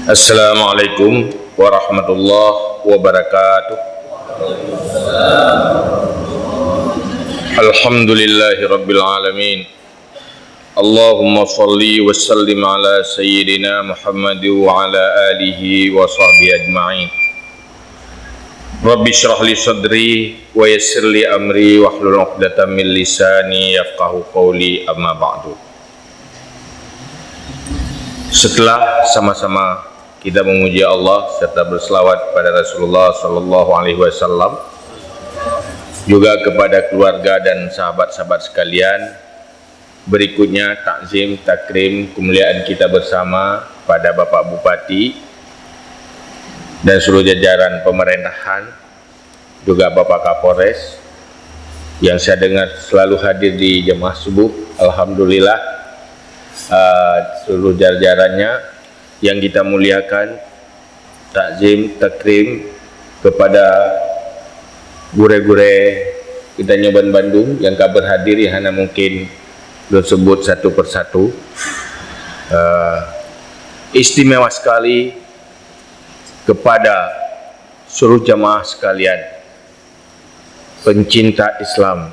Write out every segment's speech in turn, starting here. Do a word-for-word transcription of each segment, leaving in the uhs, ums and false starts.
Assalamualaikum warahmatullahi wabarakatuh. Alhamdulillahirabbil alamin. Allahumma shalli wa sallim ala sayyidina Muhammad wa ala alihi wa sahbihi ajma'in. Rabbi shrah li sadri wa yassir li amri wahlul 'uqdatam min lisani yafqahu qawli, amma ba'du. Setelah sama-sama kita memuji Allah serta berselawat kepada Rasulullah sallallahu alaihi wasallam, juga kepada keluarga dan sahabat-sahabat sekalian, berikutnya takzim takrim kemuliaan kita bersama pada Bapak Bupati dan seluruh jajaran pemerintahan, juga Bapak Kapolres yang saya dengar selalu hadir di jemaah subuh. Alhamdulillah, uh, seluruh jajarannya yang kita muliakan, takzim takrim kepada gurée-gurée geutanyoe ban bandum nyang ka berhadir, nyang hana mungkin lôn sebut satu persatu. Uh, istimewa sekali kepada seluruh jamaah sekalian, pencinta Islam,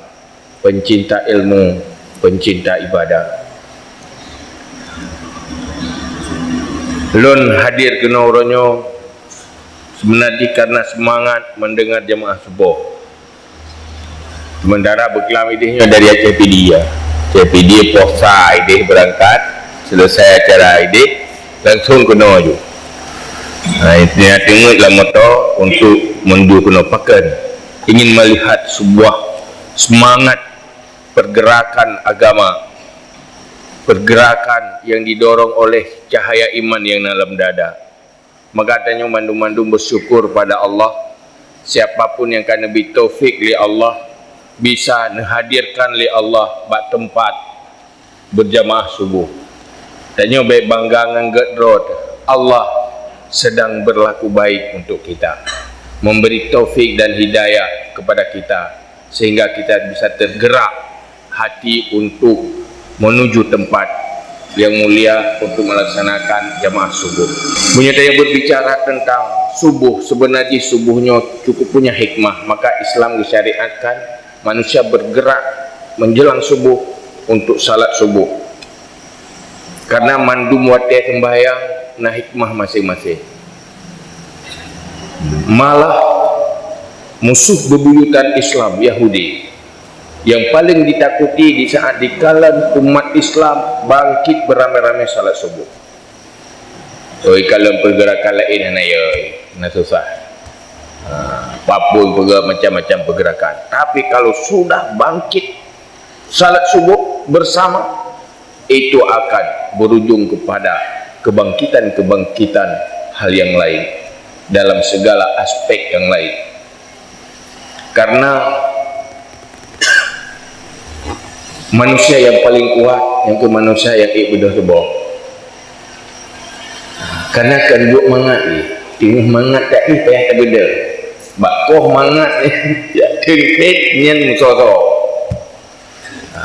pencinta ilmu, pencinta ibadah. Lôn hadir keunoe uroe nyoe sebenarnya karena semangat mendengar jamaah suboh. Sementara beuklam idéh nyoe dari Aceh Pidie. Aceh Pidie poh sa idéh berangkat, selesai acara idéh, langsung keunoe ju. Ha, ingat-ingat lam moto untuk menuju keunoe pakon. Ingin melihat sebuah semangat pergerakan agama, pergerakan yang didorong oleh cahaya iman yang dalam dada. Maka tanyoe mandum-mandum bersyukur pada Allah. Siapapun yang ka neubri taufik lé Allah, bisa neuhadirkan lé Allah bak teumpat berjamaah subuh. Tanyoe bék bangga ngon gét droe, Allah sedang berlaku baik untuk kita, memberi taufik dan hidayah kepada kita, sehingga kita bisa tergerak hati untuk menuju tempat yang mulia untuk melaksanakan jamaah subuh. Meunyoe tanyoe berbicara tentang subuh, sebenarnya subuh nyoe cukup punya hikmah, maka Islam disyariatkan manusia bergerak menjelang subuh untuk salat subuh. Karena mandum watée sembahyang na hikmah masing-masing. Malah musuh bebuyutan Islam, Yahudi, yang paling ditakuti di saat dikala umat Islam bangkit beramai-ramai salat subuh. Oi, kalau pergerakan lain hana ya, hana susah. Ha, apapun pergerakan, macam-macam pergerakan. Tapi kalau sudah bangkit salat subuh bersama, itu akan berujung kepada kebangkitan-kebangkitan hal yang lain dalam segala aspek yang lain. Karena manusia yang paling kuat, yang ke manusia yang ék beudôh teuboh. Karena kan buet mangat ni, teungoh mangat tak ni payah tabeudôh. Bak koh mangat ni, jak teungkét nyan musoh-soh. Ha.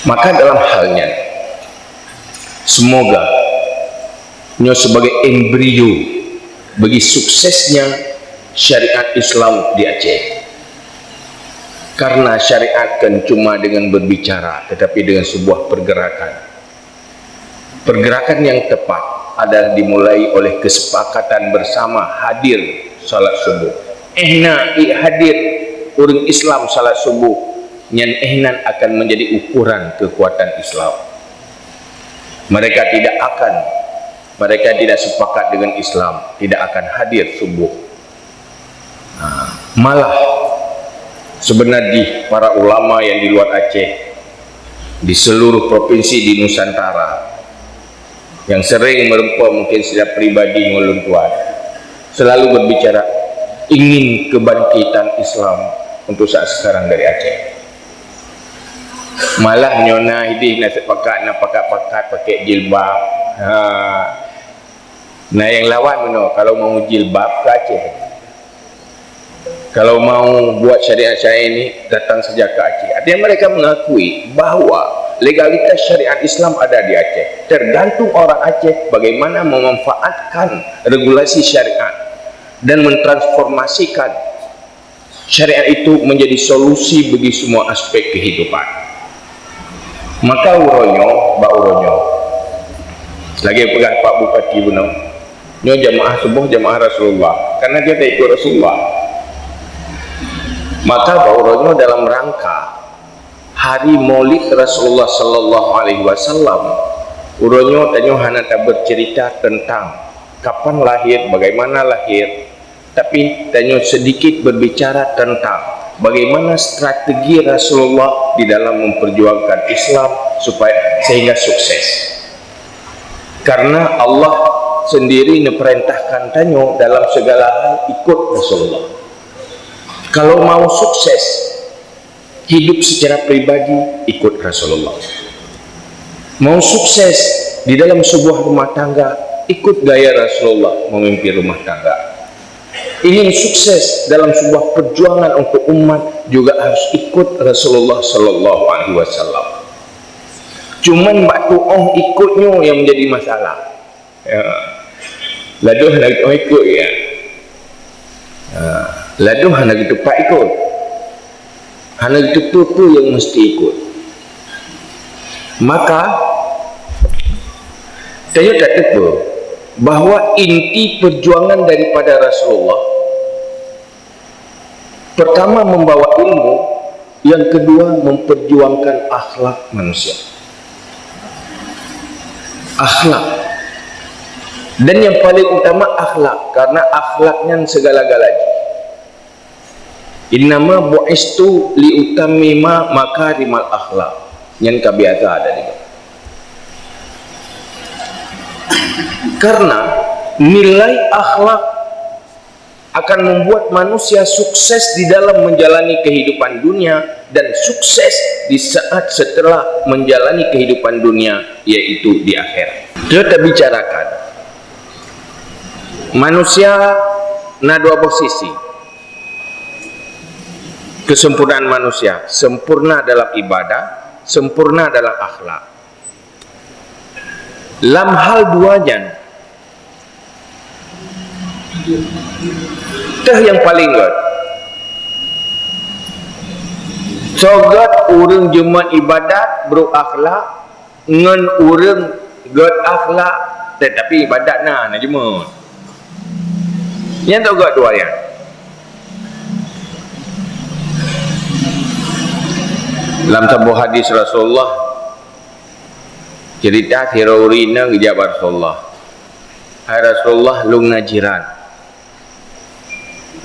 Maka dalam hal nyan, semoga nyoe sebagai embrio bagi suksesnya syariat Islam di Aceh. Karena syariat kan cuma dengan berbicara, tetapi dengan sebuah pergerakan. Pergerakan yang tepat adalah dimulai oleh kesepakatan bersama hadir salat subuh. Ehna ék hadir ureuëng Islam salat subuh, nyan ehnan akan menjadi ukuran kekuatan Islam. Mereka tidak akan, mereka tidak sepakat dengan Islam, tidak akan hadir subuh. Nah, malah sebenarnya para ulama yang di luar Aceh, di seluruh provinsi di Nusantara, yang sering meureumpok mungkin secara pribadi ngon lôn tuan, selalu berbicara ingin kebangkitan Islam untuk saat sekarang dari Aceh. Malah nyoe na idéh na sepakat, na pakat-pakat pakai jilbab. Ha. Nah, yang lawan meunoe, kalau mau jilbab ke Aceh. Kalau mau buat syariat-syariat ini, datang saja ke Aceh. Artinya mereka mengakui bahwa legalitas syariat Islam ada di Aceh. Tergantung orang Aceh bagaimana memanfaatkan regulasi syariat dan mentransformasikan syariat itu menjadi solusi bagi semua aspek kehidupan. Maka uroe nyoe, bak uroe nyoe, lagée peugah Pak Bupati bunoe, nyoe jamaah suboh jamaah Rasulullah, karena dia tak ikut Rasulullah. Maka bak uroe nyoe dalam rangka hari Maulid Rasulullah sallallahu alaihi wasallam, uroe nyoe tanyoe hana tabercerita tentang kapan lahir, bagaimana lahir, tapi tanyoe sedikit berbicara tentang bagaimana strategi Rasulullah di dalam memperjuangkan Islam supaya, sehingga sukses. Karena Allah sendiri neuperintahkan tanyoe dalam segala hal ikut Rasulullah. Kalau mau sukses hidup secara pribadi, ikut Rasulullah. Mau sukses di dalam sebuah rumah tangga, ikut gaya Rasulullah memimpin rumah tangga. Ingin sukses dalam sebuah perjuangan untuk umat, juga harus ikut Rasulullah sallallahu alaihi wasallam. Cuman bak tuoh ikut nyoe yang menjadi masalah. Ya. Ladôh hana geutupat ikot, ya. Ha, ladôh hana geutupat ikot. Hana geutupat peue nyang meusti ikot. Maka, tanyoe tateupeue bahwa inti perjuangan daripada Rasulullah, pertama membawa ilmu, yang kedua memperjuangkan akhlak manusia. Akhlak. Dan yang paling utama akhlak, karena akhlak nyan segala-gala jih. "Innama bu'istu liutammima makarimal akhlak." Nyan ka biasa ada juga. Karena nilai akhlak akan membuat manusia sukses di dalam menjalani kehidupan dunia dan sukses di saat setelah menjalani kehidupan dunia, yaitu di akhirat. Kita bicarakan, manusia na dua boh sisi. Kesempurnaan manusia, sempurna dalam ibadah, sempurna dalam akhlak. Lam hal dua nyan, teuh nyang paleng gét. Soe gét ureuëng jeuet ibadat brok akhlak, ngon ureuëng gét akhlak tetapi ibadat na, na jeuet. Nyang teuga dua nyan. Lam saboh hadis Rasulullah, cerita sidroe ureuëng inong geujak bak Rasulullah, "Hai Rasulullah, lôn na jiran.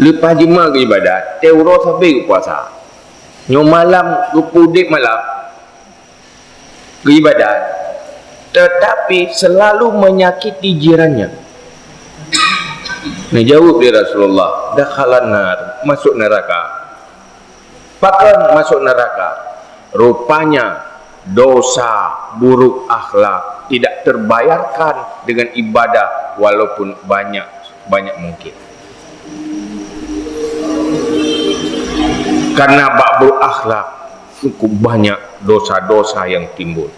Leupah jeuet geuibadat, tiep uroe sabe geupuasa. Nyoe malam geupeuudeb malam." Geuibadat, tetapi selalu menyakiti jirannya. Neujaweueb lé Rasulullah, "Dakhalan nar, masuk neraka." Pakon masuk neraka? Rupanya dosa buruk akhlak tidak terbayarkan dengan ibadah walaupun banyak, banyak mungkin. Karena bak buruk akhlak, cukup banyak dosa-dosa yang timbul.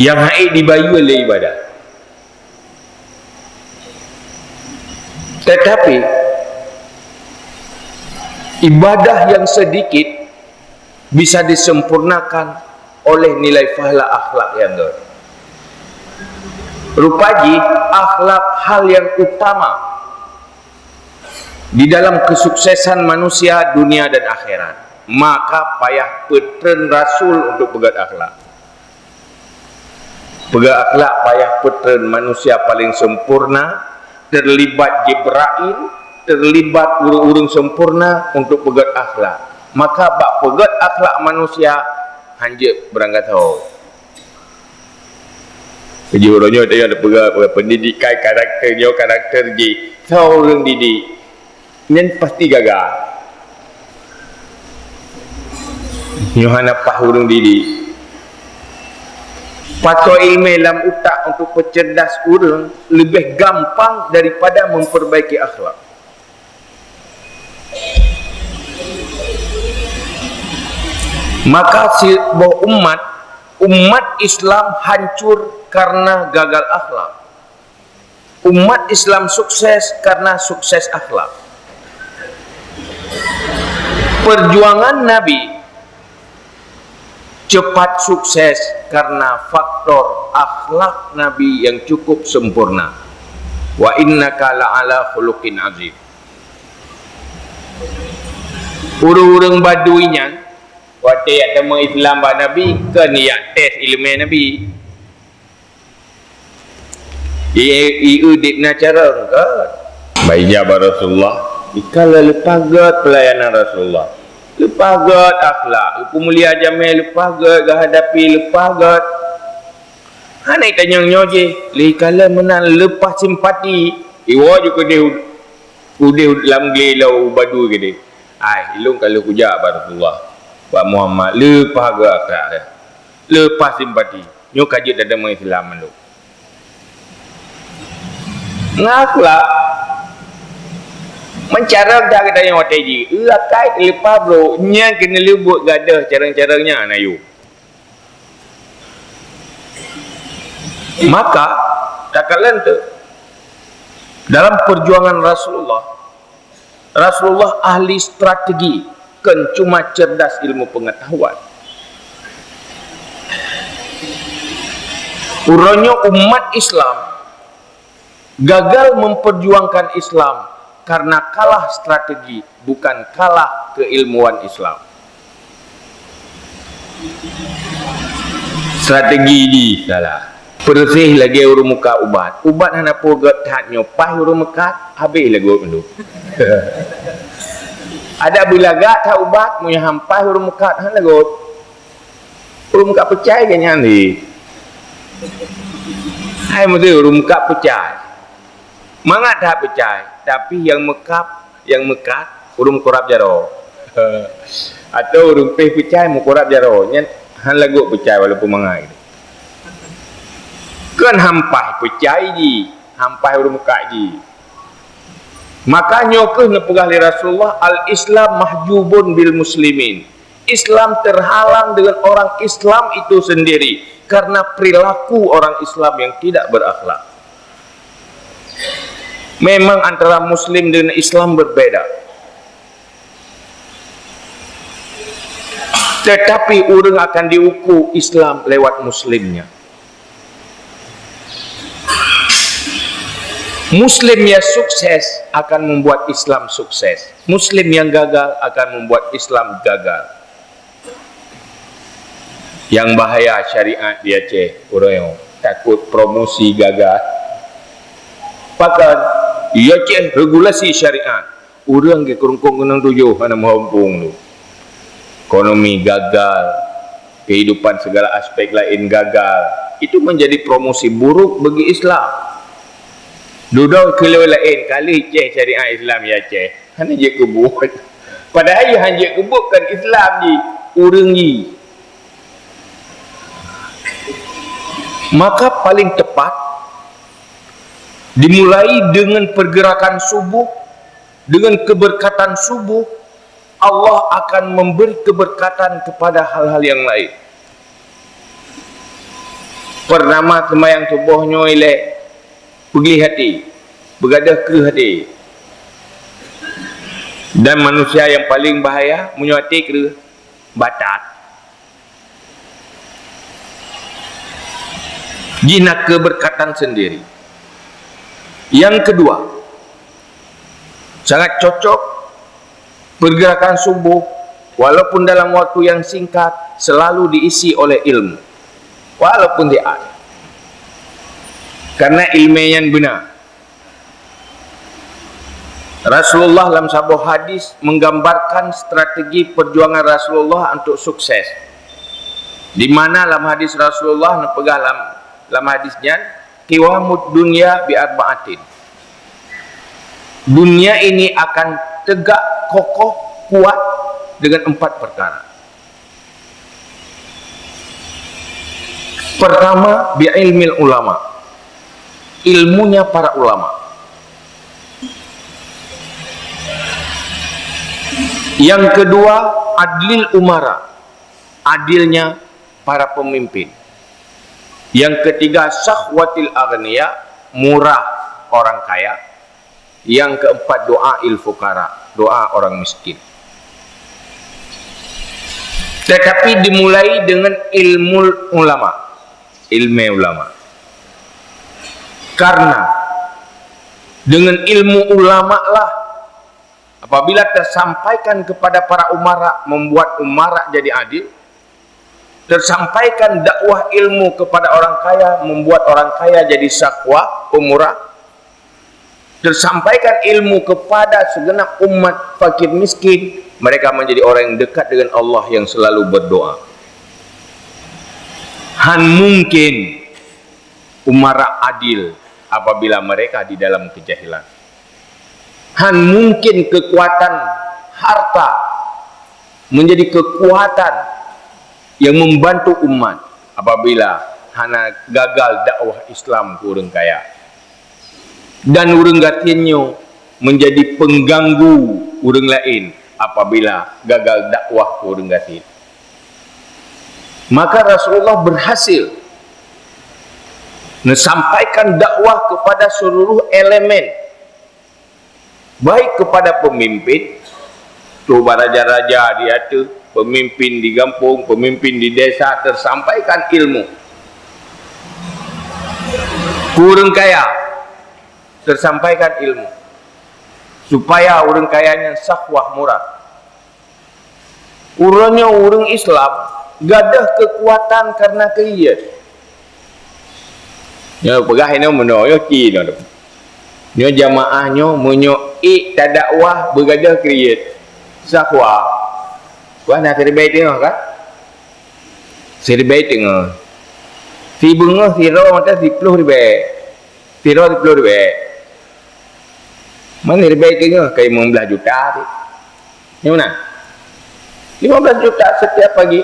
Yang hai dibayeue lé ibadah. Tetapi, ibadah yang sedikit bisa disempurnakan oleh nilai pahala akhlak yang gét. Rupa jih, akhlak hal yang utama di dalam kesuksesan manusia dunia dan akhirat. Maka payah peutreun rasul untuk peugét akhlak. Peugét akhlak payah peutreun manusia paleng sempurna, terlibat Jibrail, terlibat ureuëng-ureuëng sempurna untuk peugét akhlak. Maka bak peugét akhlak manusia, hanjeuet beurangkasoe. Jih uroe nyoe teuka peugah, peugah pendidikan karakter nyoe, karakter jih. Soe ureuëng didik, nyan pasti gaga. Nyoe hana paih ureuëng didik. Pasoe ileumèe lam utak untuk peuceurdas ureuëng leubeh gampang daripada memperbaiki akhlak. Maka siboh umat, umat Islam hancur karena gagal akhlak. Umat Islam sukses karena sukses akhlak. Perjuangan Nabi cepat sukses karena faktor akhlak Nabi yang cukup sempurna. Wa innaka la'ala khuluqin azim. Ureuëng-ureuëng Badui nyan, watèe jak tamong Islam bak Nabi, kon jak tes ileumèe Nabi. Ie udép na carông kan? Bak ijak bak Rasulullah, ikalon leupah gét peulayanan Rasulullah. Leupah gét akhlak, peumulia jamèe leupah gét, geuhadapi leupah gét. Hana itanyong nyoe jih, lé ikalon meunan leupah simpati. Iwoe ju keudeh u-, udeh lam glé lom u Badui keudeh. Ai, ilôn ka lheueh kujak bak Rasulullah, bak Muhammad, leupah gét akhlak, leupah simpati. Nyoe ka jeuet tatamong Islam mandum. Ngon akhlak, meucarông that geutanyoe watèe jih. Eu akai teuleupah brôk, nyan keuneulheueh buet gadoh carông-carông nyan, ayo. Maka, takalon teuh, dalam perjuangan Rasulullah, Rasulullah ahli strategi, kon cuma cerdas ilmu pengetahuan. Uroe nyoe umat Islam gagal memperjuangkan Islam karena kalah strategi, bukan kalah keilmuan Islam. Strategi jih salah. Peureséh lagèe ureuëng meukat ubat. Ubat hana peue gét that nyoe, paih ureuëng meukat, habéh lagot mandum. Adak beulagak that ubat, meunyoe han paih ureuëng meukat, han lagot. Ureuëng meukat peucai keu nyan lé. Hai meusti ureuëng meukat peucai. Mangat that peucai, tapi nyang meukat, nyang meukat, ureuëng meukurab jaroe. Atawa ureuëng péh peucai meukurab jaroe, nyan han lagot peucai walaupun mangat. Kon han paih peucai jih, han paih ureuëng meukat jih. Maka nyoe kheueh neupeugah lé Rasulullah, "Al-Islam mahjubun bil muslimin." Islam terhalang dengan orang Islam itu sendiri karena perilaku orang Islam yang tidak berakhlak. Memang antara muslim dengan Islam berbeda. Tetapi ureuëng akan diuku Islam lewat muslimnya. Muslim yang sukses akan membuat Islam sukses. Muslim yang gagal akan membuat Islam gagal. Nyang bahaya syariat di Aceh, uroe nyoe takot promosi gagal. Pakon, di Aceh regulasi syariat. Ureuëng geukeurungkong keunong tujoh hana meuhom pung tu. Ekonomi gagal, kehidupan segala aspek lain gagal. Itu menjadi promosi buruk bagi Islam. Dudoe keu lôn laén kali ceh syariat Islam ya ceh. Hana jeuet keu buet. Padahai han jeuet keu buet kan Islam jih, ureuëng jih. Maka paling tepat dimulai dengan pergerakan subuh, dengan keberkatan subuh, Allah akan memberi keberkatan kepada hal-hal yang lain. Pertama, seumayang suboh nyoe ilée, peugleh até, beugadoh kreueh até. Dan manusia nyang paleng bahaya, meunyoe até kreueh, batat. Jih na keberkatan sendiri. Yang kedua, sangat cocok pergerakan subuh, walaupun dalam waktu yang singkat, selalu diisi oleh ilmu. Walaupun siat. Karena ilmu nyan beuna. Rasulullah lam saboh hadis menggambarkan strategi perjuangan Rasulullah untuk sukses. Di mana lam hadis Rasulullah neupeugah lam, lam hadis nyan, "Qiwamud dunya bi arba'atin." Dunia ini akan tegak kokoh kuat dengan empat perkara. Pertama, bi ilmil ulama. Ilmunya para ulama. Yang kedua, adlil umara. Adilnya para pemimpin. Yang ketiga, sahwatil aghnia, murah orang kaya. Yang keempat, doa il fuqara, doa orang miskin. Tetapi dimulai dengan ilmu ulama, ilmu ulama. Karena dengan ilmu ulama lah, apabila tersampaikan kepada para umara, membuat umara jadi adil, tersampaikan dakwah ilmu kepada orang kaya, membuat orang kaya jadi sahwa, pemurah, tersampaikan ilmu kepada segenap umat fakir miskin, mereka menjadi orang yang dekat dengan Allah yang selalu berdoa. Han mungkin umara adil apabila mereka di dalam kejahilan. Han mungkin kekuatan harta menjadi kekuatan yang membantu umat apabila hana gagal dakwah Islam ke ureuëng kaya. Dan ureuëng gasien nyoe menjadi pengganggu ureuëng laén apabila gagal dakwah ke ureuëng gasien. Maka Rasulullah berhasil menyampaikan dakwah kepada seluruh elemen, baik kepada pemimpin, tu raja-raja di ateueh, pemimpin di gampông, pemimpin di desa, tersampaikan ilmu. Keu ureuëng kaya, tersampaikan ilmu. Supaya ureuëng kaya nyan sahwah murah. Uroe nyoe ureuëng Islam gadôh keukuatan kareuna kriet. Nyoe peugah inoe meunoe, nyoe ci inoe. Nyoe jamaah nyoe meunyoe ék tadakwah beugadôh kriet, sahwa. Wah na siribèe teungoh ka? Siribèe teungoh. Sibeungoh sidroe mantong siploh ribèe. Sidroe siploh ribèe. Man ribèe teungoh ka limong blaih juta tu. Nyoe na. Limong blaih juta setiap pagi.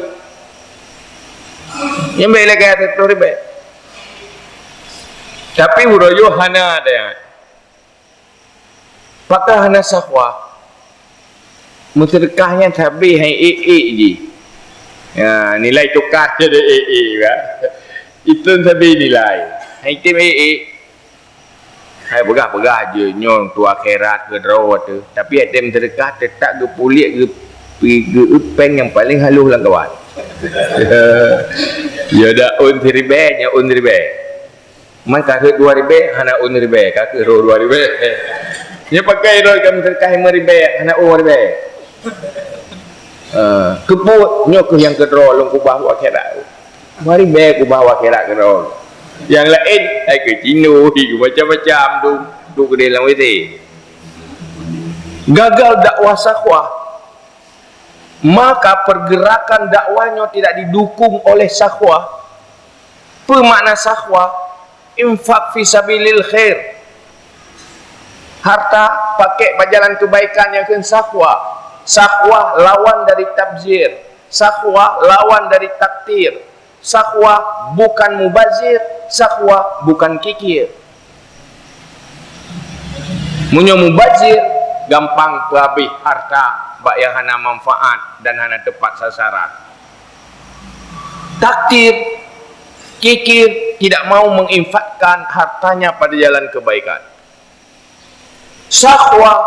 Nyang bèk lé kaya siploh ribèe. Tapi uroe nyoe hana ada nyan. Pakon hana sahwa? Meuseudeukah nyan sabé hai ék-ék jih. Ya, nilai tukar jadi ék-ék kan. Itu sabé nilai. Hai tem ék-ék. Hai peugah-peugah je nyoe tu akhirat keudroe tu. Tapi hai tem seudeukah teutap geupulék geu-, geu-, geu-, péng nyang paléng halôh lam kawan. Ya dak ôn siribèe, nyan ôn siribèe. Man ka rhot dua ribèe, hana ôn ribèe, ka kheueh rhot dua ribèe. Nyoe pakai droe ka meuseudeukah limong ribèe, hana ôn ribèe. Ha, keupeue nyoe kheueh nyang keudroe lôn keubah u akhirat. Dua ribèe keubah u akhirat keudroe. Nyang laén, hai keu cindoi, keu macam-macam tu, tu keudeh lam W C. Gagal dakwah sahwa, maka pergerakan dakwah nyoe tidak didukung oleh sahwa. Peue makna sahwa? Infak fi sabilil khair. Harta pakai bak jalan kebaikan nyang kheun sahwa. Sahwa lawan dari tabzir. Sahwa lawan dari taktir. Sahwa bukan mubazir. Sahwa bukan kikir. Meunyoe mubazir, gampang peuhabéh harta bak nyang hana manfaat dan hana teupat sasaran. Taktir, kikir, tidak mau menginfakkan hartanya pada jalan kebaikan. Sahwa,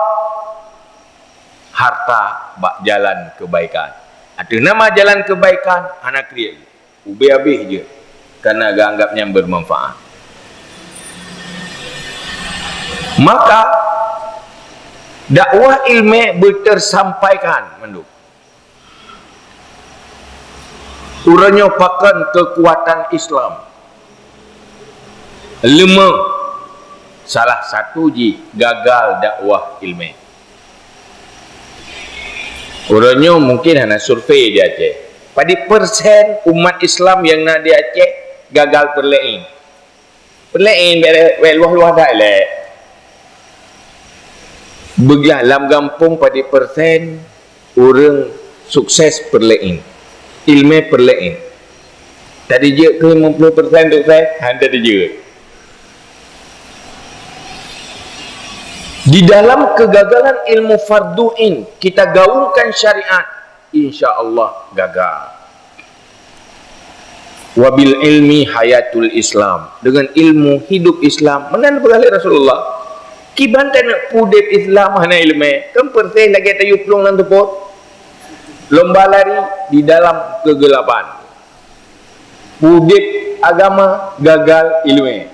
harta bak jalan kebaikan. Ateueh nama jalan kebaikan, hana kriet. Ubé habéh jeuet, karena geuanggap nyan bermanfaat. Maka, dakwah ilmèe beutersampaikan mandum. Uroe nyoe pakon keukuatan Islam? Leumah, salah satu jih gagal dakwah ilmèe. Uroe nyoe mungkin hana survei di Aceh. Padum persen umat Islam nyang na di Aceh gagal peureulèe? Peureulèe bèk, bèk luwah-luwah that lé. Beuglah lam gampông padum persen ureueng sukses peureulèe, ilmèe peureulèe. Tadi jeuet keu lima puluh persen sukses, hana tadi jeuet. Di dalam kegagalan ilmu fardu ain, kita gaungkan syariat, insya Allah gagal. Wabil ilmi hayatul Islam. Dengan ilmu hidup Islam. Meunan peugah lé Rasulullah. Kiban taneuk pudeb Islam hana ileumé. Kan persis lagée tayue plueng lam teupot. Lomba lari di dalam kegelapan. Pudeb agama gagal ileumé.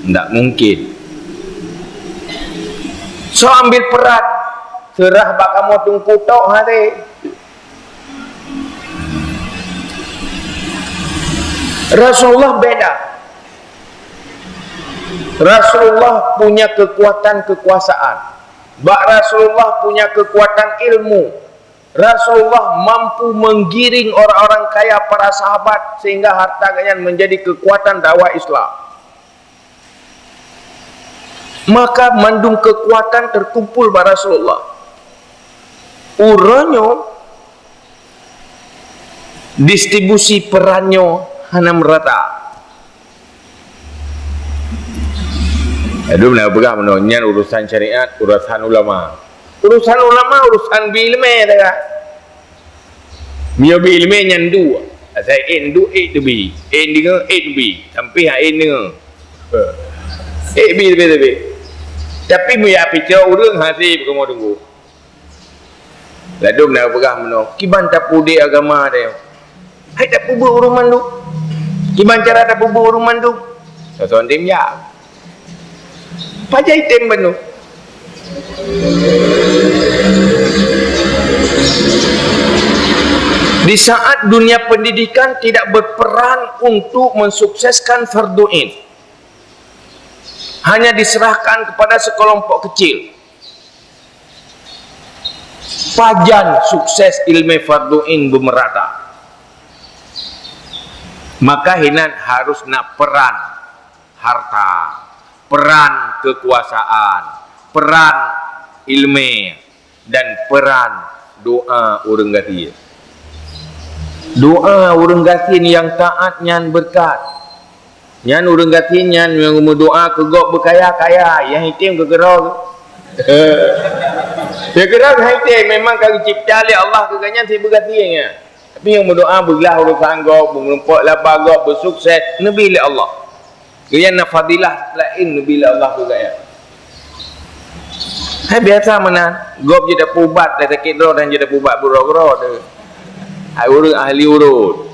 Ndak mungkin. Soe ambil peran, seurah bak kamoe teungku tok hase. Rasulullah beda. Rasulullah punya kekuatan kekuasaan. Bak Rasulullah punya kekuatan ilmu. Rasulullah mampu menggiring orang-orang kaya, para sahabat, sehingga harta gobnyan menjadi kekuatan dakwah Islam. Maka mandum kekuatan terkumpul bak Rasulullah. Uroe nyoe distribusi peran nyoe hana merata. Aduh, na peugah meunoe, nyan urusan syariat, urusan ulama. Urusan ulama, urusan bi ileumé saja. Meunyoe bi ileumé nyan dua. Asai ék dua, ék teubi. Ék deungoe, ék teubi. Sampai ha ék deungoe. Ék bi teubi-teubi. Tapi meunyoe picok ureuëng hase beukamoe teungku. Ladôm na peugah meunoe, kiban tapeuudép agama teuh. Hai tapeubuet ureuëng mandum. Kiban cara tapeubuet ureuëng mandum. Soe-soe tem jak. Pajan tem bandum. Di saat dunia pendidikan tidak berperan untuk mensukseskan fardu ain, hanya diserahkan kepada sekelompok kecil, pajan sukses ilmu fardu ain beumeurata. Maka hinan harus na peran harta, peran kekuasaan, peran ilmu, dan peran doa ureuëng gasien. Doa ureuëng gasien nyang taát nyan beureukat. Nyan ureuëng gasien nyan nyang meudoa keu gob beukaya-kaya, nyang item keu keudroe. Keu keudroe nyang item memang ka geucebta lé Allah keu gobnyan si beugasien nyan. Tapi nyang meudoa beuglah urosan gob, beumeurumpok laba gob, beusukses, neubi lé Allah. Gobnyan na fadilah laén neubi lé Allah keu gobnyan. Hai biasa meunan, gob jeuet tapeuubat, dah sakét droe dan jeuet tapeuubat beudroe-droe teuh. Hai ureuëng ahli urut.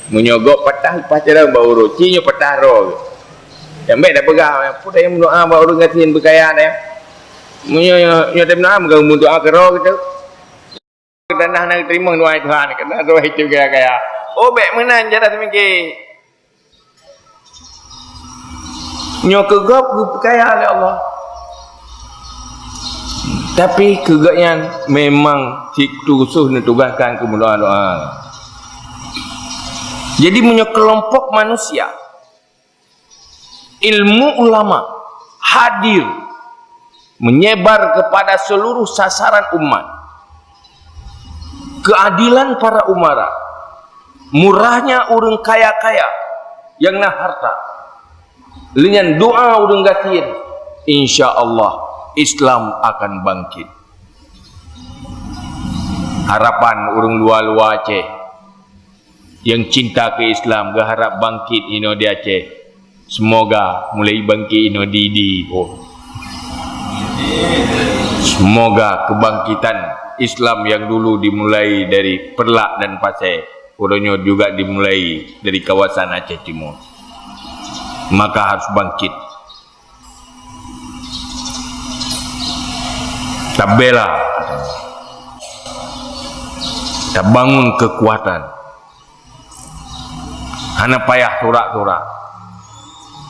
Meunyoe gob patah, leupah carông bak urut. Ci nyoe patah droe. Nyang bék tapeugah, peue nyang meudoa bak ureuëng gasien beukaya nyan. Meunyoe nyoe, nyoe teuh meudoa, meudoa keu droe geuh. Tanah na teurimong doa Tuhan, keunan droe itu gaya-gaya. Oh, bék meunan cara teumike. Nyoe keu gob geupeukaya lé Allah. Tapi keu gobnyan memang cit khusos neutugahkan keu meudoa-doa. Jadi meunyoe keulompok manusia, ilmu ulama hadir menyebar kepada seluruh sasaran umat. Keadilan para umara, murahnya ureuëng kaya-kaya nyang na harta, lé nyan doa ureuëng gasien, insya Allah Islam akan bangkit. Harapan ureuëng luwa-luwa Aceh nyang cinta keu Islam geuharap bangkit inoe di Aceh. Semoga mulai bangkit inoe di, di pun. Semoga kebangkitan Islam yang dulu dimulai dari Perlak dan Pasé, uroe nyoe juga dimulai dari kawasan Aceh Timur. Maka harus bangkit. Tabela, tabangun kekuatan. Hana payah turak-turak,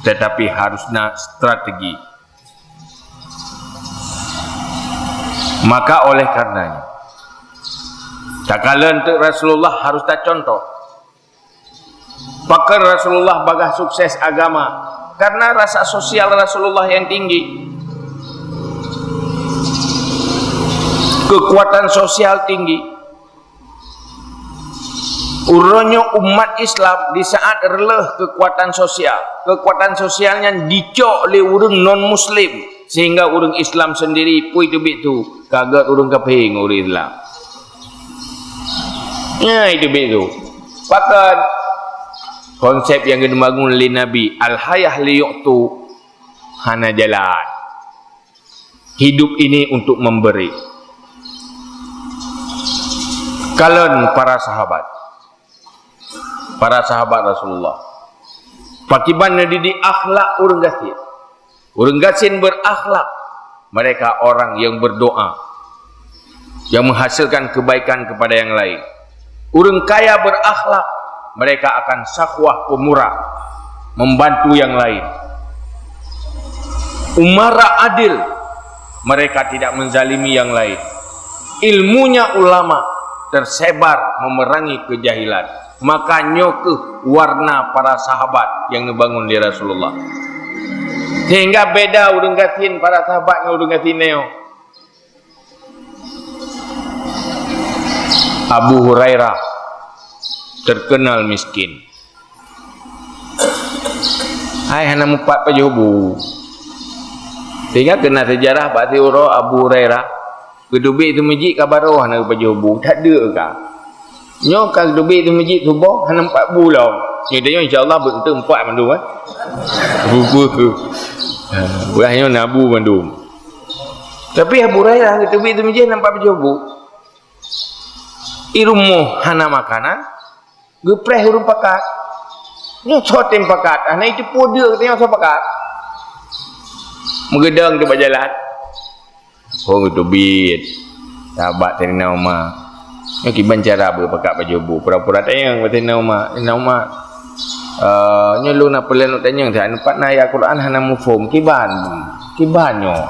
tetapi harus na strategi. Maka oleh karenanya, takalon teuk Rasulullah harus tacontoh. Pakon Rasulullah bagah sukses agama? Karena rasa sosial Rasulullah yang tinggi. Kekuatan sosial tinggi. Uroe nyoe umat Islam di saat reuloh keukuatan sosial, keukuatan sosial nyan jicok lé ureuëng non-muslim, sehingga ureuëng Islam sendiri pui teubiet tu ka gét ureuëng kafé ngon ureuëng Islam. Nyan teubiet tu. Pakon konsep nyang geubangun lé Nabi, al-hayah liyu'tu, hana jalan. Hidup ini untuk memberi. Kalon para sahabat. Para sahabat Rasulullah. Pakiban neudidik akhlak ureuëng gasien. Ureuëng gasien berakhlak. Mereka orang yang berdoa, yang menghasilkan kebaikan kepada yang lain. Ureuëng kaya berakhlak, mereka akan sakhwah, pemurah, membantu yang lain. Umara adil, mereka tidak menzalimi yang lain. Ilmunya ulama tersebar memerangi kejahilan. Maka nyoe kheueh warna para sahabat nyang neubangun lé Rasulullah. Sehingga beda ureuëng gasien para sahabat ngon ureuëng gasien nyoe. Abu Hurairah terkenal miskin. Hai hana mupat pajoh bu. Sehingga keunan seujarah bak siuroe Abu Hurairah geuteubiet seumeujid ka baroe hana geupajoh bu, that deuk ka. Nyoe ka geuteubiet seumeujid suboh hana mupat bu lom. Nyoe tanyoe insya Allah beuteumpat mandum, eh. Buku tu. Ha, ulah nyoe na bu mandum. Tapi Abu Hurairah geuteubiet seumeujid hana mupat pajoh bu. I rumoh hana makanan, geupreh ureuëng pakat. Nyoe soe tem pakat? Hana itu pode katanya soe pakat. Meugeudong tu bak jalan. Oh, geuteubiet. Sahabat Saidina Umar. Nyoe kiban cara beupakat pajoh bu. Pura-pura tanyong bak Saidina Umar. Saidina Umar, "Eh, nyoe lôn na peuleueh lôn tanyong, that pat na ayat Quran hana muphom. Kiban? Kiban nyoe?"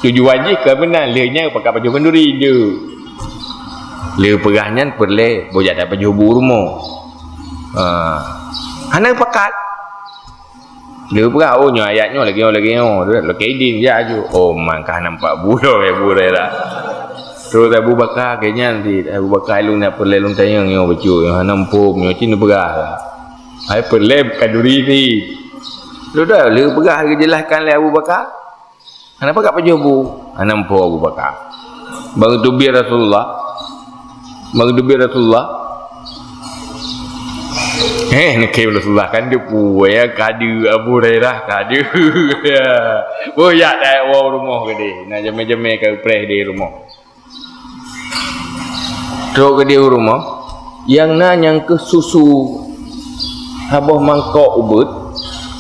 Tujuan jih keu meunan lheueh nyan pakat pajoh khanduri tu. Lheueh peugah nyan peureulée boh jak tapajoh bu rumoh. Ha. Hana pakat. Lheueh peugah, "Oh, nyoe ayat nyoe lagée nyoe, lagée nyoe." Lagée idin jak aju. Oh, man ka hana mupat bu lom Abu Hurairah. Terus Abu Bakar keu nyan cit. Abu Bakar, "Lôn na peureulée lôn tanyong nyoe bacut, nyoe hana muphom nyoe cit neupeugah." Hai peureulée khanduri cit. Lheueh dah, lheueh peugah geujelaskan lé Abu Bakar. Hana pakat pajoh bu, hana muphom Abu Bakar. Bak geuteubiet Rasulullah. Bak geuteubiet Rasulullah. Eh, neukhém Rasulullah kan dia puai ya, kadu Abu Hurairah, kadu. Ya. Oh, ya, dah, wow, rumoh ke dia. Nak jamé-jamé ka preh di rumoh. Trok keudeh u rumoh, nyang na nyang kheueh susu saboh mangkok ubeut,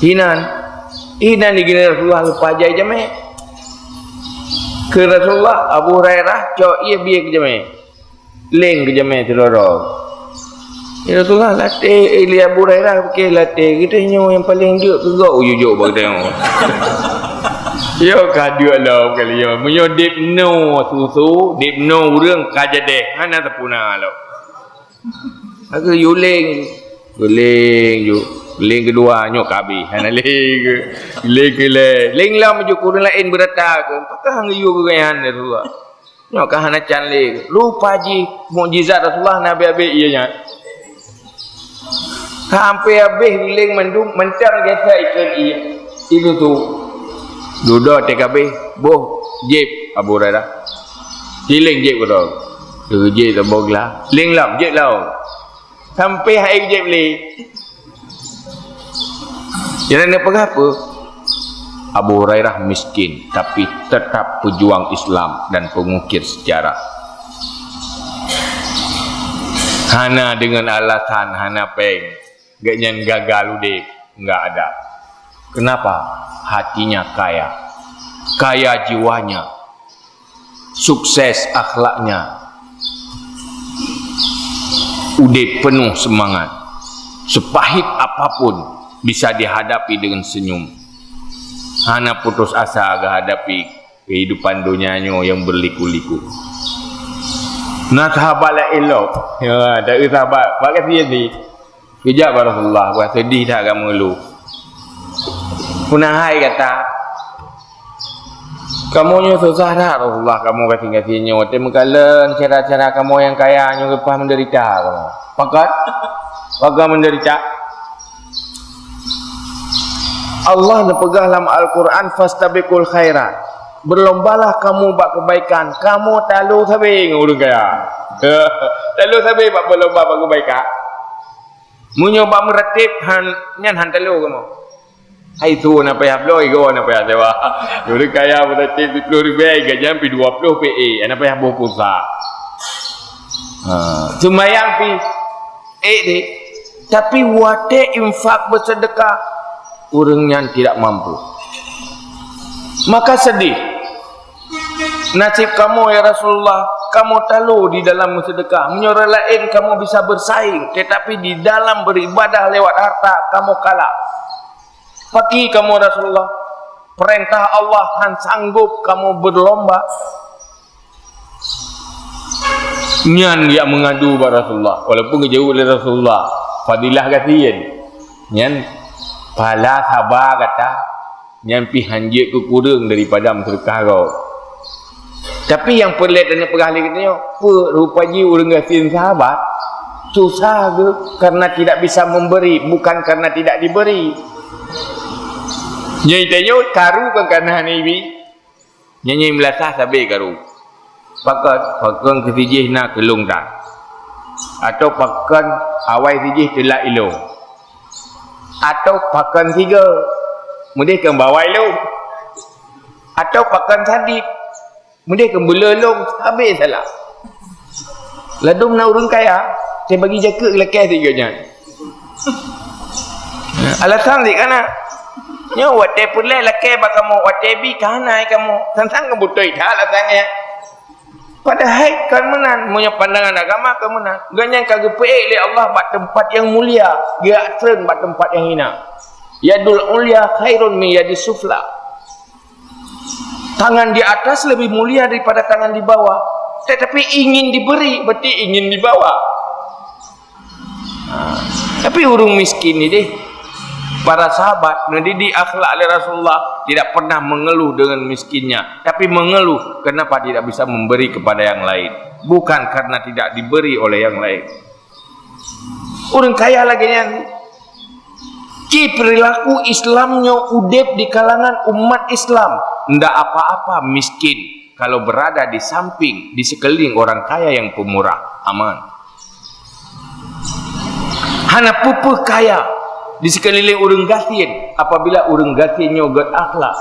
hinan. Hinan di geuneuk Rasulullah lupa jai jamé. Keu Rasulullah, Abu Hurairah cok ié bié keu jamé. Leng keu jamé sidroe-droe. "Ya Rasulullah, latée, eh, lé Abu Hurairah, oke, latée geutanyoe nyang paleng jeuet keu gob, jujok bak geutanyoe." Yo ka duek lom kali nyoe. Meunyoe deb noe susu, deb noe ureuëng ka jadeh, hana sapeue na lom. Aku yuleng, yuleng ju, leng keudua nyoe ka habéh, hana leng ke, leng keulhée, leng lom ju ureuëng laén beurata ke, pakah geuyue keu gobnyan, ya Rasulullah. Nyoe ka hana can lé. Rupa jih mukjizat Rasulullah na habéh-habéh ié nyan. Sampai habéh leng mandum, mantong gesa ikon ié. Itu tu. Dudoe tek habéh, boh jeb Abu Hurairah. Tileng jeb keudroe. Jeb saboh glah. Leng lom, jeb laôt. Sampai hai jeb lé. Jadi nak peugah apa? Abu Hurairah miskin, tapi tetap pejuang Islam dan pengukir sejarah. Hana dengan alasan hana péng, gobnyan gagal udeb, enggak ada. Kenapa? Hatinya kaya. Kaya jiwanya. Sukses akhlaknya. Udeb penuh semangat. Sepahit apapun bisa dihadapi dengan senyum. Hana putus asa geuhadapi kehidupan donya nyoe nyang berliku-liku. Na sahabat laén lom. Ya, dari sahabat, bak kasihan sih. Geujak bak Rasulullah, buat seudeh that kamoe lom. Peue na hai gata? Kamoe nyoe susah that Rasulullah, kamoe gasien-gasien nyoe. Watèe meukalon syedara-syedara kamoe nyang kaya nyoe leupah meudeurita kamoe. Pakon? Pakon meudeurita? Allah neupeugah lam Al-Quran, "Fastabiqul khairat." Berlombalah kamu bak kebaikan. Kamoe talo sabe ngon ureueng kaya. Talo sabe bak berlomba bak kebaikan. Meunyoe bak meuratéb han, nyan han talo kamoe. Hai su na payah bloe, igoe na payah sewa. Ureueng kaya meuratéb siplôh ribèe, gajian pi dua plôh pi ék, na payah boh pulsa. Ha, seumayang pi ék deh. Tapi watèe infak, beuseudeukah, ureueng nyan tidak mampu. Maka sedih. Nasib kamoe, ya Rasulullah, kamoe talo di dalam meuseudeukah. Meunyoe ureueng laén kamoe bisa beusaing, tetapi di dalam beribadah lewat harta, kamoe kalah. Pakri kamoe, Rasulullah, peurintah Allah han sanggob kamoe beulomba. Nyan jak meungadu bak Rasulullah. Walaupun geujaweueb lé Rasulullah, fadilah gasien. Nyan pahala saba gata. Nyan pih han jeuet keu kureueng daripada meuseudeukah gob. Tapi nyang peureulèe taneuk peugah lé geutanyoe, peue rupa jih ureueng gasien sahabat? Susah geuh karena tidak bisa memberi, bukan karena tidak diberi. Nyan tanyoe karu kan karena hana ibi. Nyan nyang meulasah sabe karu. Pakon, pakon keu sijih na keu lôn that. Atau pakon awai sijih teulat ilôn. Atau pakon sigoe, meudeh keu bawai lôn. Atau pakon sadit, meudeh keu beuleu lôn, habéh salah. Ladôm na ureueng kaya, teuh bagi jakeuet lakèe sigoe nyan. Alasan jih ka na. Nyoe watèe peureulèe lakèe bak kamoe, watèe bi ka hana kamoe. Sang-sang ka beutôi that alasan nyan. Padahai kon meunan, meunyoe pandangan agama kon meunan. Gobnyan ka geupeuék lé Allah bak teumpat nyang mulia, geuatreun bak teumpat nyang hina. Yadul ulya khairun min yadis sufla. Tangan di atas lebih mulia daripada tangan di bawah. Tetapi ingin diberi, berarti ingin di bawah. Ha. Tapi ureueng miskin ni deh, para sahabat neudidik akhlak lé Rasulullah, tidak pernah mengeluh dengan miskinnya, tapi mengeluh kenapa tidak bisa memberi kepada yang lain, bukan karena tidak diberi oleh yang lain. Ureueng kaya lagèe nyan. Ci perilaku Islam nyoe udép di kalangan umat Islam. Ndak apa-apa miskin kalau berada di samping, di sekeliling orang kaya yang pemurah. Aman. Hana peue-peue kaya di sekeliling ureueng gasien apabila ureueng gasien nyoe gèt akhlak.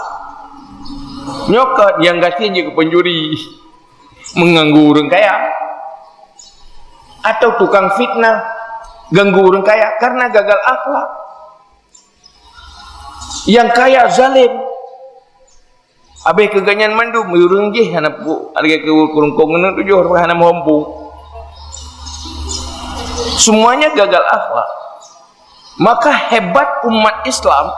Nyoe kon nyang gasien jeuet keu pencuri, mengganggu ureueng kaya. Atau tukang fitnah, ganggu ureueng kaya karena gagal akhlak. Nyang kaya zalim. Habéh keu gobnyan mandum, ureueng jih hana pu-, lagèe keu ureueng kong ngon tujoh, hana meuhom pu. Semuanya gagal akhlak. Maka hebat umat Islam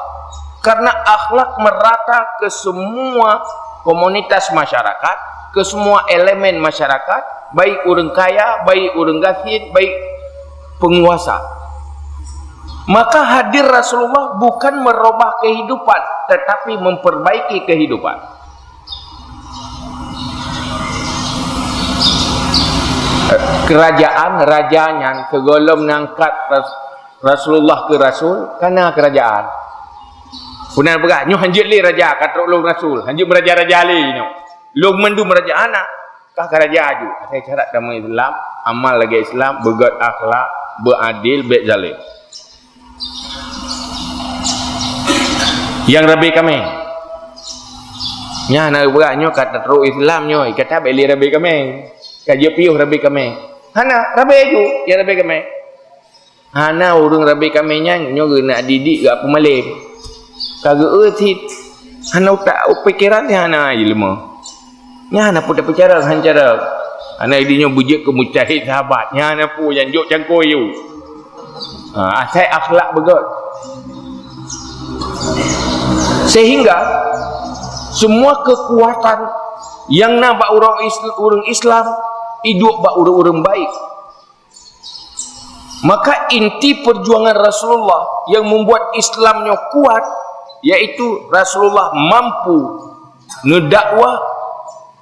karena akhlak merata ke semua komunitas masyarakat, ke semua elemen masyarakat, baik ureueng kaya, baik ureueng gasien, baik penguasa. Maka hadir Rasulullah bukan merubah kehidupan, tetapi memperbaiki kehidupan. Kerajaan raja nyan sigohlom neuangkat Ras-, Rasulullah keu rasul, ka na kerajaan. Peue na peugah, "Nyoe hanjeuet lé raja, ka trok lôn rasul, hanjeuet meuraja-raja lé nyoe. Lôn mandum raja hana." Ka ka raja aju. Asai syarat tamong Islam, amal lagèe Islam, beugèt akhlak, beuadil, bèk zalim. Nyang rabe kaméng. Nyan na peugah nyoe ka trok Islam nyoe, ka tabek lé rabe kaméng. Ka jeuet piôh rabe kaméng. Hana, rabe aju nyang rabe kaméng. Hana ureueng rabe kaméng nyan nyoe geunak didik gak peumalém. Ka geu-eu cit. Hana utak, pikeran nyan hana ileumèe. Nyan hana peue tapeucara ngon cara. Hana idi nyoe beujeuet keu mujtahid sahabat. Nyan hana peue nyang jok cangkôi yue. Ha, asai akhlak beugèt. Sehingga semua kekuatan nyang na bak ureueng Is-, ureueng Islam iduek bak ureueng-ureueng baik. Maka inti perjuangan Rasulullah yang membuat Islam nyoe kuat, yaitu Rasulullah mampu Neudakwah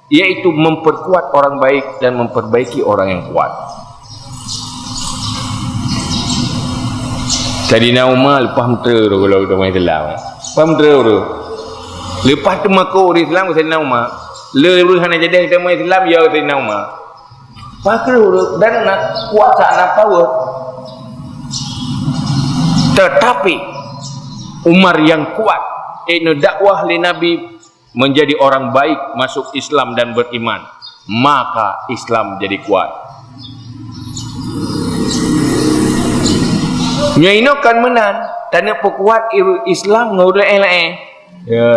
yaitu memperkuat orang baik dan memperbaiki orang yang kuat. Saidina Umar leupah meuteuro lom teuma Islam. Leupah meuteuro. Leupah teumakot ureuëng Islam keu Saidina Umar. Le ureuëng hana jadi teuma Islam, ya Saidina Umar. Pakri ureuëng dan na kuasa, na power. Tetapi Umar yang kuat, eh, neudakwah lé Nabi menjadi orang baik, masuk Islam dan beriman, maka Islam jadi kuat. Nyoe inoe kan meunan, taneuk peukuat i-, Islam ngon ureuëng laén-laén. Ya,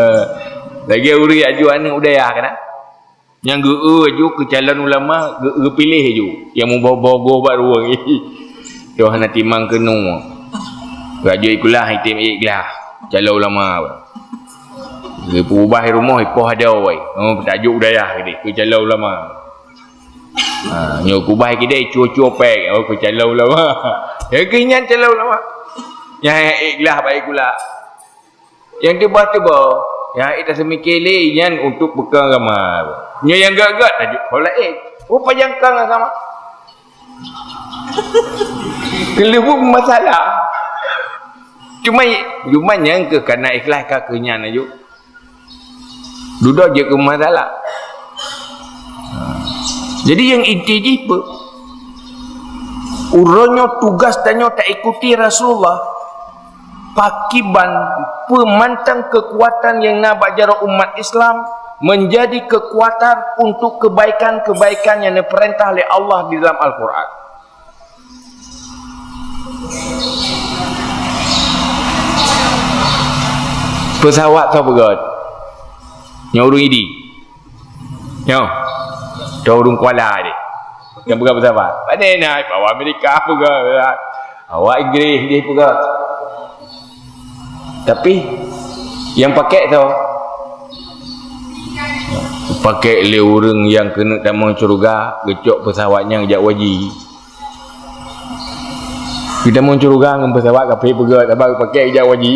lagi ureuëng aju aneuk udayah kan? Nyang geu-eu aju keu calon ulama, geu-, geupiléh aju. Nyang muboh-boh goh bak ruweueng. Toh hana timang keunoe. Raja ikulah item iklah calon ulama. Geupeubah rumoh ipoh ada wai. Oh, tajuk dayah gede keu calon ulama. Ha, nyoe kubah kidai cuo-cuo pek, oh, keu calon ulama. Ya keu nyan calon ulama. Nyang iklah baik kula. Nyang tiba-tiba, nyang ita semikir lé nyan untuk peukang agama. Nyoe nyang gak-gak tajuk ho laén. Oh, pajangkang agama. Keuleubuk masalah. Cuma, cuma nyang keu kana ikhlas ka keu nyan aju. Dudoe jeuet keu masalah. Jadi nyang inti jih pe? Uroe nyoe tugas tanyoe taikuti Rasulullah. Pakiban peumantang keukuatan nyang na bak jaroe umat Islam menjadi keukuatan untuk keubaikan-keubaikan nyang neupeurintah lé Allah di dalam Al-Quran. Peusawat soe peugöt? Nyoe ureuëng Idi. Nyoe. Nyoe ureuëng Kuala deh. Nyang peugah peusawat. Pane na, awak Amerika peugah. Awak Inggris deh peugah. Tapi nyang pakèk soe? Pakèk lé ureuëng nyang keuneuk tamong syeuruga, geucok peusawat nyan jak u haji. Geutamong syeuruga ngon peusawat kafé peugah, saban pakèk jak u haji.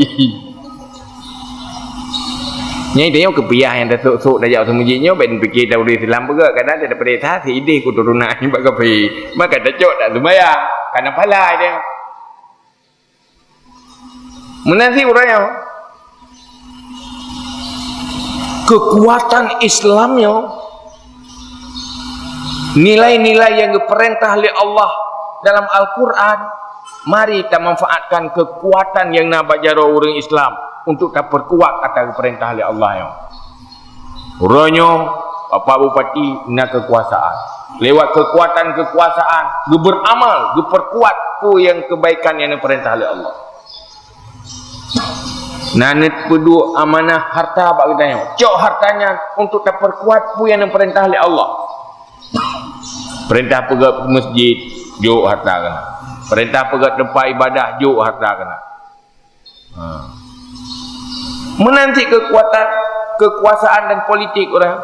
Nyan tanyoe keupiah nyang tasok-sok tajak u meuseujid nyoe, bèk pike ta ureuëng Islam peugah, kadang ta peuriksa si idéh keuturonan bak kafé. Maka tacok tak seumayang, kana pahala dia. Meunan cit uroe nyoe, keukuatan Islam nyoe, nilai-nilai nyang geupeurintah lé Allah dalam Al-Quran, mari tamanfaatkan keukuatan nyang na bak jaroe ureuëng Islam untuk tapeukuat ata geupeurintah lé Allah nyoe. Uroe nyoe, Bapak Bupati na keukuasaan. Lewat keukuatan keukuasaan, geubeuramal, geupeurkuat peue nyang keubaikan nyang neupeurintah lé Allah. Na neupeuduek amanah harta bak geutanyoe. Cok harta nyan untuk tapeurkuat peue nyang neupeurintah lé Allah. Peurintah peugöt meuseujid, jok harta keunan. Peurintah peugöt teumpat ibadah, jok harta keunan. Ha. Meunan cit keukuatan, keukuasaan dan politik ureuëng.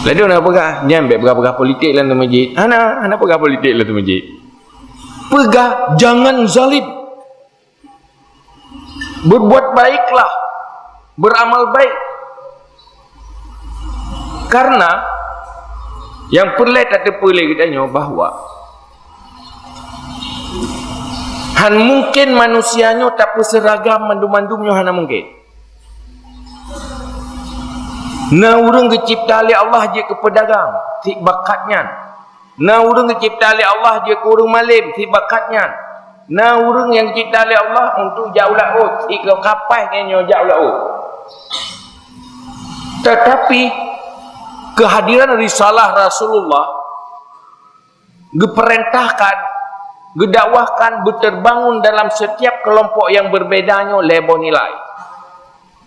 Ladôm na peugah, nyan bèk peugah-peugah politik lam meuseujid. Hana, hana peugah politik lam meuseujid. Peugah jangan zalim. Berbuat baiklah, beramal baik. Karena nyang peureulèe tateupeue lé geutanyoe bahwa han mungken manusia nyoe tapeuseuragam mandum-mandum nyoe, hana mungken. Na ureuëng geucebta lé Allah jeuet keu peudagang, sit bakat nyan. Na ureuëng geucebta lé Allah jeuet keu ureuëng malém, sit bakat nyan. Na ureuëng nyang geucebta lé Allah untuk jak u laôt, sit keu kapai nyan nyoe jak u laôt. Tetapi, kehadiran risalah Rasulullah geupeurintahkan, geudakwahkan, beuteurbangun dalam setiap keulompok nyang beurbeda nyoe lhèe boh nilai.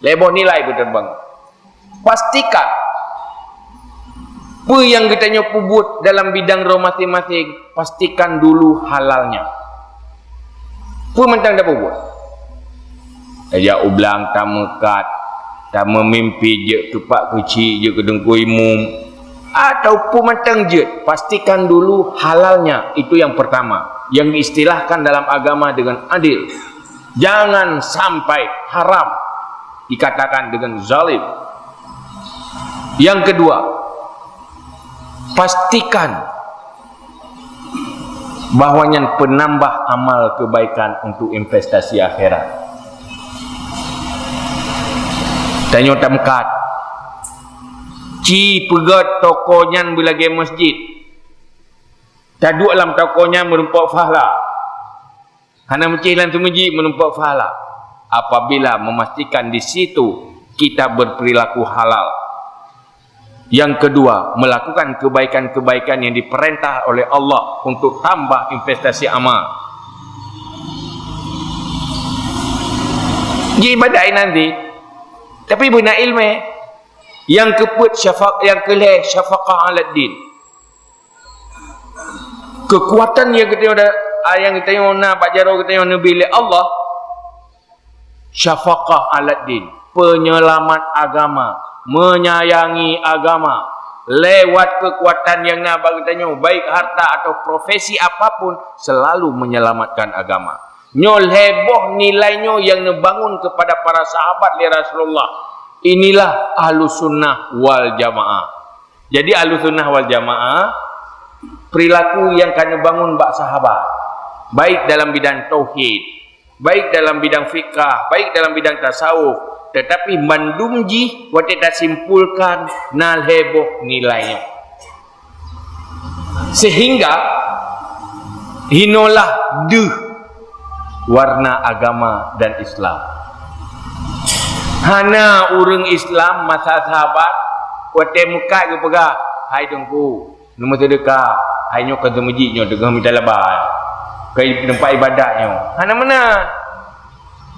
Lhèe boh nilai beuteurbangun. Pastikan peue nyang geutanyoe peubuet dalam bidang droe maséng-maséng, pastikan dulu halalnya. Peue mantong tapeubuet? Tajak u blang, tameukat, tameumimpi, jeuet keu pak keuchik, jeuet keu teungku imum, atau peue mantong jeuet, pastikan dulu halalnya. Itu yang pertama, yang diistilahkan dalam agama dengan adil. Jangan sampai haram dikatakan dengan zalim. Yang kedua, pastikan bahwa nyan penambah amal kebaikan untuk investasi akhirat. Tanyoe tameukat, ci peugét toko nyan beulagée masjid. Taduek lam toko nyan meurumpok pahala. Hana meucéh lam seumeujik meurumpok pahala. Apabila memastikan di situ kita berperilaku halal. Yang kedua, melakukan kebaikan-kebaikan yang diperintah oleh Allah untuk tambah investasi amal. Ji ibadat nanti, tapi beuna ilmu. Yang keempat, syafaq-, yang kelhée, syafaqah alad din. Kekuatan yang kita ada, yang kita na bak jaroe kita neubi lé Allah, syafaqah alad din, penyelamat agama, menyayangi agama lewat kekuatan yang na bak geutanyoe, baik harta atau profesi apapun, selalu menyelamatkan agama. Nyoe lhée boh nilai nyoe yang neubangun kepada para sahabat lé Rasulullah. Inilah ahlus sunnah wal jamaah. Jadi ahlus sunnah wal jamaah, perilaku yang ka neubangun bak sahabat, baik dalam bidang tauhid, baik dalam bidang fikah, baik dalam bidang tasawuf, tetapi mandum jih watée tasimpulkan na lhée boh nilai nyoe. Sehingga hinolah deuh warna agama dan Islam. Hana ureuëng Islam masa sahabat watée meukat geupeugah, "Hai Teungku, Neumeuseudeuka, hai nyoe keu seumeujik nyoe teungoh mita laba, keu teumpat ibadat nyoe." Hana meunan.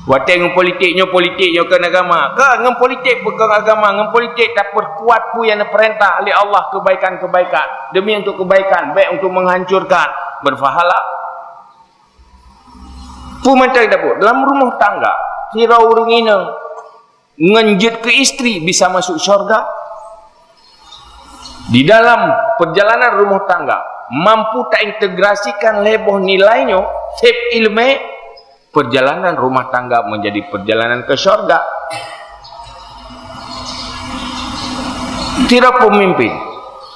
Watée ngon politik nyoe, politik nyoe keu agama. Ka ngon politik bukan agama, ngon politik tapeukuat peue nyang neupeurintah lé Allah kebaikan-kebaikan. Demi untuk kebaikan, baik untuk menghancurkan, berpahala. Peue mantong dapur dalam rumah tangga, sidroe ureuëng inong ngon jeuet keu istri bisa masuk syurga. Di dalam perjalanan rumah tangga, mampu taintegrasikan lhée boh nilai nyoe, seb iéleumé, perjalanan rumah tangga menjadi perjalanan ke syurga. Sidroe peumimpin,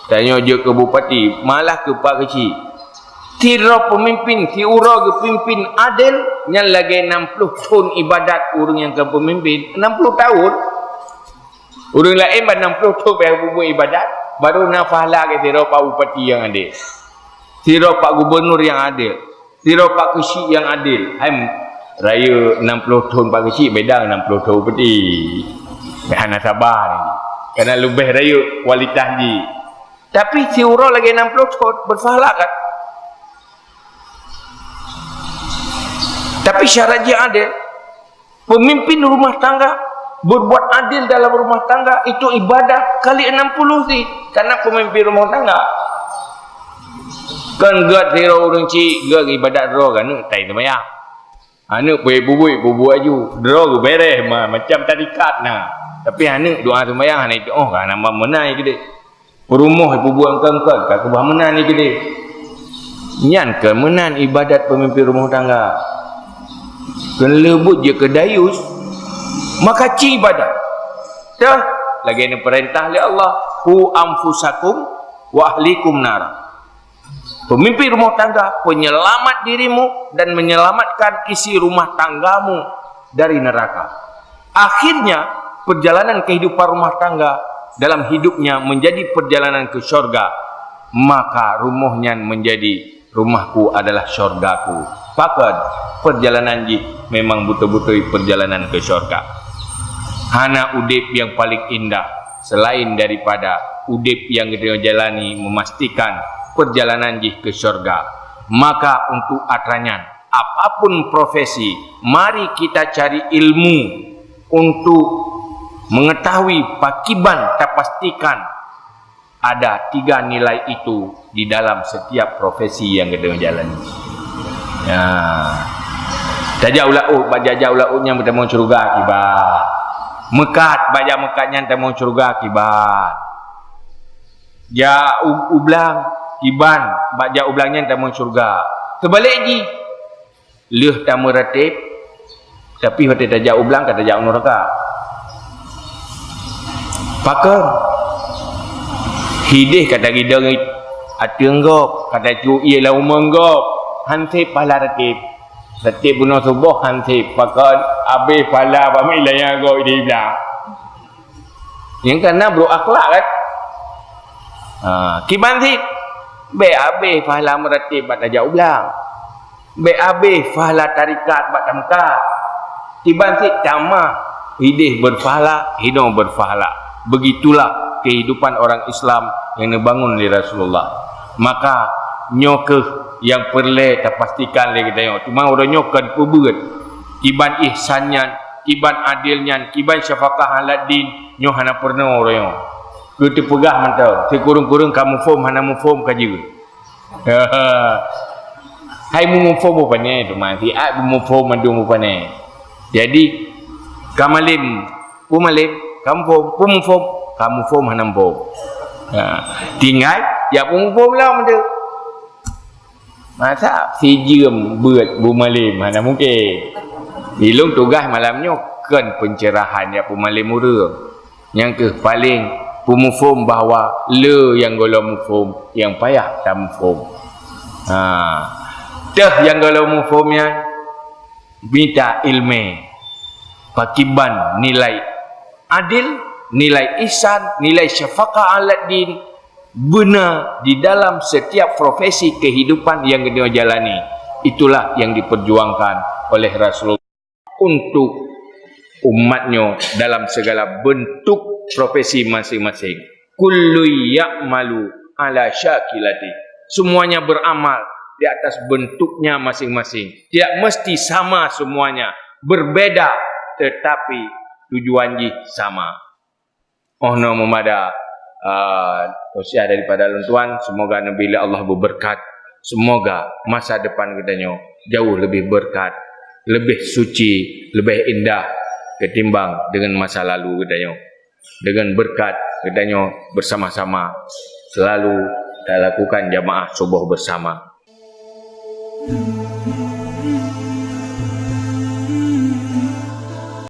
tanyoe jeuet keu bupati, malah keu pak keuchik. Sidroe peumimpin, siuroe geupimpin adil, nyan lagée nam ploh thon ibadat ureuëng nyang ka peumimpin. Nam ploh tahun. Ureuëng laén ban nam ploh thon payah peubuet ibadat, baru na pahala gét sidroe pak bupati nyang adil. Sidroe pak gubunur nyang adil. Sidroe pak keuchik nyang adil. Hai rayeuk nam ploh thon pak keuchik beda nam ploh thon bupati. Hana saba ni. Karena leubeh rayeuk kualitas jih. Tapi siuroe lagée nam ploh thon berpahala kan? Tapi syarat jih adil. Pemimpin rumah tangga berbuat adil dalam rumah tangga itu ibadah kali enam puluh sih. Karena pemimpin rumah tangga. Kan gét sidroe ureuëng chik, gét ibadat droe kan, aneuk tai seumayang. Aneuk peubuet-buet, bubuet aju. Droe geuberéh ma-, macam tarikat na. Tapi aneuk doa seumayang hana itu, oh, hana meunan keudeh. Peurumoh peubuet engkon-engkon, ka keubah meunan keudeh. Nyan keu meunan ibadat pemimpin rumah tangga. Keu leubuet je keu dayus, maka ci ibadat. Teuh, lagée neupeurintah lé Allah, "Qu anfusakum wa ahlikum nara." Pemimpin rumah tangga, penyelamat dirimu dan menyelamatkan isi rumah tanggamu dari neraka. Akhirnya, perjalanan kehidupan rumah tangga dalam hidupnya menjadi perjalanan ke syurga, maka rumoh nyan menjadi, "Rumahku adalah syurgaku." Pakon, perjalanan jih memang beutôi-beutôi perjalanan ke syurga. Hana udeb nyang paling indah selain daripada udeb nyang geutanyoe jalani memastikan perjalanan jih ke syurga. Maka untuk atra nyan, apapun profesi, mari kita cari ilmu untuk mengetahui pakiban tapastikan ada tiga nilai itu di dalam setiap profesi nyang geutanyoe jalani. Ya. Tajak u laôt, bak jak-jak u laôt nyan tamong syeuruga akibat. Meukat, bak jak meukat nyan tamong syeuruga akibat. Jak u, u blang, kiban, bak jak u blang nyan tamong syeuruga. Teubalek jih, lheueh tameuratéb, Tapi watèe tajak u blang, ka tajak u neuraka. Pakon? Hideh ka tagidong ateueng gob, ka tacok ié lam rumoh gob. Han sép pahala ratéb. Ratéb bunoe suboh han sép. Pakon? Abéh pahala bak meuilayah gob di blang. Nyang kana brôk akhlak kan? Ha, kiban cit, bèk abéh pahala meuratéb bak tajak u blang. Bèk abéh pahala tarekat bak tameukat. Kiban cit tamah, hideh berpahala, hinoe berpahala. Begitulah kehidupan orang Islam yang neubangun lé Rasulullah. Maka, nyoe kheueh nyang peureulèe tapastikan lé geutanyoe. Teuma uroe nyoe kon peubeuet. Kiban ihsan nyan, kiban adil nyan, kiban syafaqah alad din, nyoe hana peurunoe uroe nyoe. Keu teupeugah mantong, sikureueng-kureueng ka muphom, hana muphom ka jeuet. Hai meumuphom beu pané teuma, siat beumuphom mandum beu pané. Jadi, ka malém, peue malém, ka muphom, peue muphom, ka muphom hana muphom. Ha, tinggai, jak peumuphom lom tu. Masa sijeuem beuet beumalém, hana mungken. Ilôn tugaih malam nyoe kon peuncerahan jak peumalém ureueng. Nyang kheueh paleng peumuphom bahwa le nyang gohlom muphom, nyang payah tamuphom. Ha. Teuh nyang gohlom muphom nyan mita ileumèe. Pakiban nilai adil, nilai ihsan, nilai syafaqah alad din, beuna di dalam setiap profesi kehidupan nyang geutanyoe jalani. Itulah yang diperjuangkan oleh Rasulullah untuk umat nyoe dalam segala bentuk profesi masing-masing. Kullu ya'malu ala syakilati. Semuanya beramal di atas bentuknya masing-masing. Tidak mesti sama semuanya, berbeda, tetapi tujuan jih sama. Oh no meumada, ah, tausiah daripada lôn tuan, semoga Nabi Allah berkat, semoga masa depan geutanyoe jauh lebih berkat, lebih suci, lebih indah ketimbang dengan masa lalu geutanyoe. Dengan berkat geutanyoe bersama-sama selalu talakukan jamaah subuh bersama.